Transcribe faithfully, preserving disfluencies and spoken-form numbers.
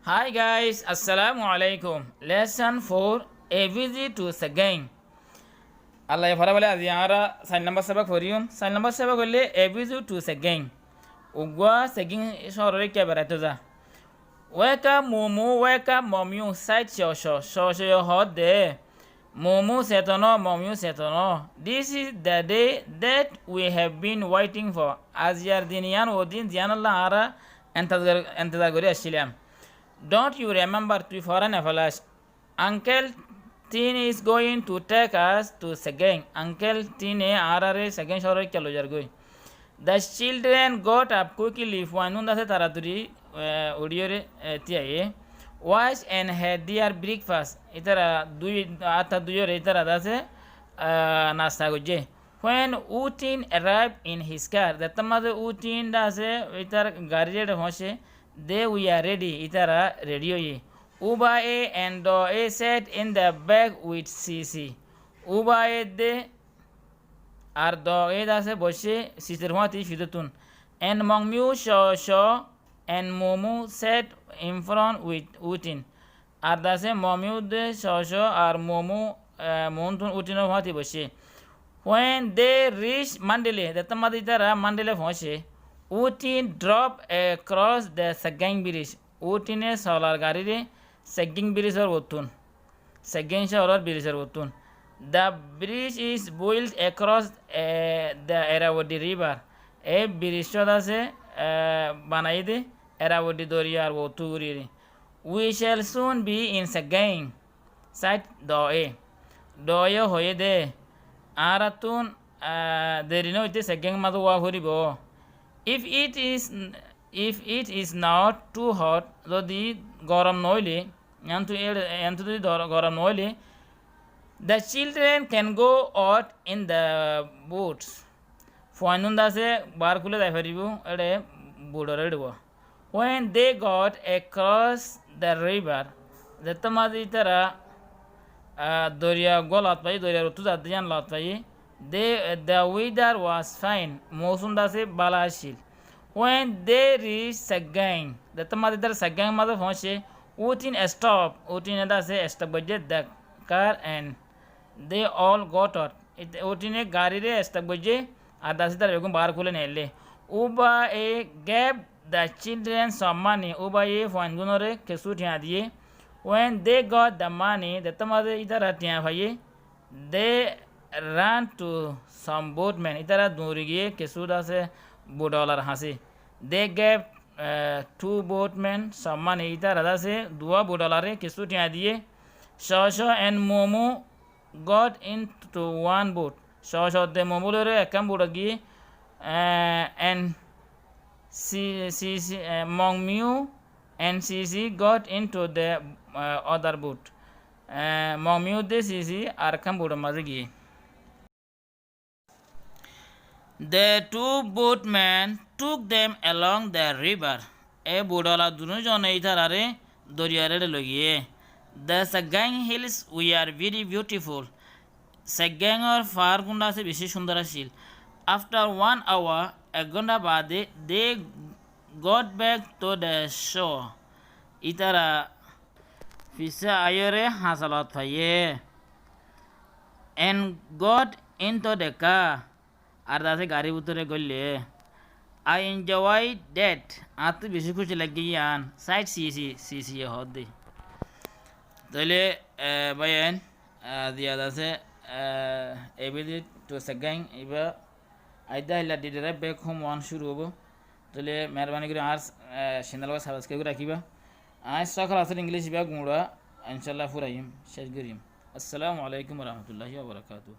Hi guys, assalamu alaikum. Lesson four, A Visit to Sagaing. Allah ye fara bole aijja añára sair nombor sobok foriyum. Sair nombor sobok óile A Visit to Sagaing. Uggwá Sagaing cóoróre kiyá beraito za. Wake up, Mumu, wake up, Momiu, said Shosho. Shosho ye hoódde, Mumu seto no, Momiu seto no. This is the day that we have been waiting for. Aijjar din yián ó din ziyánolla añára entezar, entezar gorí accílam. Don't you remember, tui fore no félaic? Uncle Tin is going to take us to Sagaing. Uncle Tin e añárare Sagaing cóoróre kiyá loizar goi. The children got up quickly. Fuaindún dase taratari, eh, uçíyore, eh, tíaiye. Wash and had their breakfast. Ítara dui, átta duiyóre ítara dase, ah, nasta goijjé. When Utin arrived in his car, zettót mazé Utin dase ítar garír éçe foóñiccé, they were ready, ítara redi óiye. Ubaye and Doye sat in the back with Sisi. Ubaye de ar Doye dase boiccé Sisir fúañti fiçóttun. And Mongmiu, Shosho and Mumu sat in front with Utin. Ar dase Momiu de Shosho ar Mumu, eh, muúntun Utinor fúañti boiccé. When they reached Mandalay, zettót mazé ítara Mandalay foóñiccé, Utin dropped across the Sagaing Bridge. Utine solar garíre Sagaing Bridge or uottún, Sagaing cóorór bridge or uottún. The bridge is built across, eh, the Irrawaddy River. E bridge ot asé, eh, banaiyé dé Irrawaddy doriyar uottú goríyeré. We shall soon be in Sagaing, said Doye. Doye hoiyé dé, añárattún, ah, deri nóoite Sagaing mazé wá foribóu. If it is, if it is not too hot, zodi gorom noóile, yiántu er, yiántu zodi dor-, gorom noóile, the children can go out in the boats. Fuaindún dase baár kúle zai faribóu, éçe boat or éçe. When they got across the river, zettót mazé ítara, ah, doriya uggwá lot faiyé, doriyar uottú zadde yián lot faiyé, they, the weather was fine, mousum dase bála accíl. When they reached Sagaing, zettót mazé ítara Sagaing mazé foóñiccé, Utin stopped, Utine dase stop goijjé the car and they all got out. Ite-, Utine garíre stop goijjé, ar dase ítara beggún baár kúle neillé. Ubaye gave the children some money. Ubaye fuaindúnoré kessú thiañ diyé. When they got the money, zettót mazé ítara thiañ faiyé, they ran to some boatmen. Ítara duñri giyé kessú dase boat olar hañsé. They gave, eh, two boatmen some money. Ítara dase duwá boat olaré kessú thiañ diyé. Shosho and Mumu got into one boat. Shosho de Momiu lói ekkán boat ot giyé, eh, and Si-, Sisi, eh, Mongmiu and Sisi got into the, eh, other boat. Eh, Mongmiu de Sisi arekkán boat or mazé giyé. The two boatmen took them along the river. E boat ola dunú zone ítararé doriyar éçe loi giyé. The Sagaing hills were very beautiful. Sagaing or fahár gún dase beci cúndor accíl. After one hour, ek gónta baade, they got back to the shore. Ítara fisé aiyóre hañsa lot faiyé. And got into the car. Ar dase garír bútore góille. I enjoyed that. Añáttu beci kúci laiggé yián. Said Sisi, Sisi ye hoódde. Tóile, eh, báiyain, eh, ziyada asé, eh, A Visit to Sagaing, ibá aidda ailla Did I Drive Back Home one cúru óibo. Tóile meherbani gorí añár, eh, channel subscribe gorí rakíba. Añár sókol asé English ibá guñça, incállah furaiyum, céc goijjum. Assalamu alaikum wa rahmatullahi wa barakatuhu.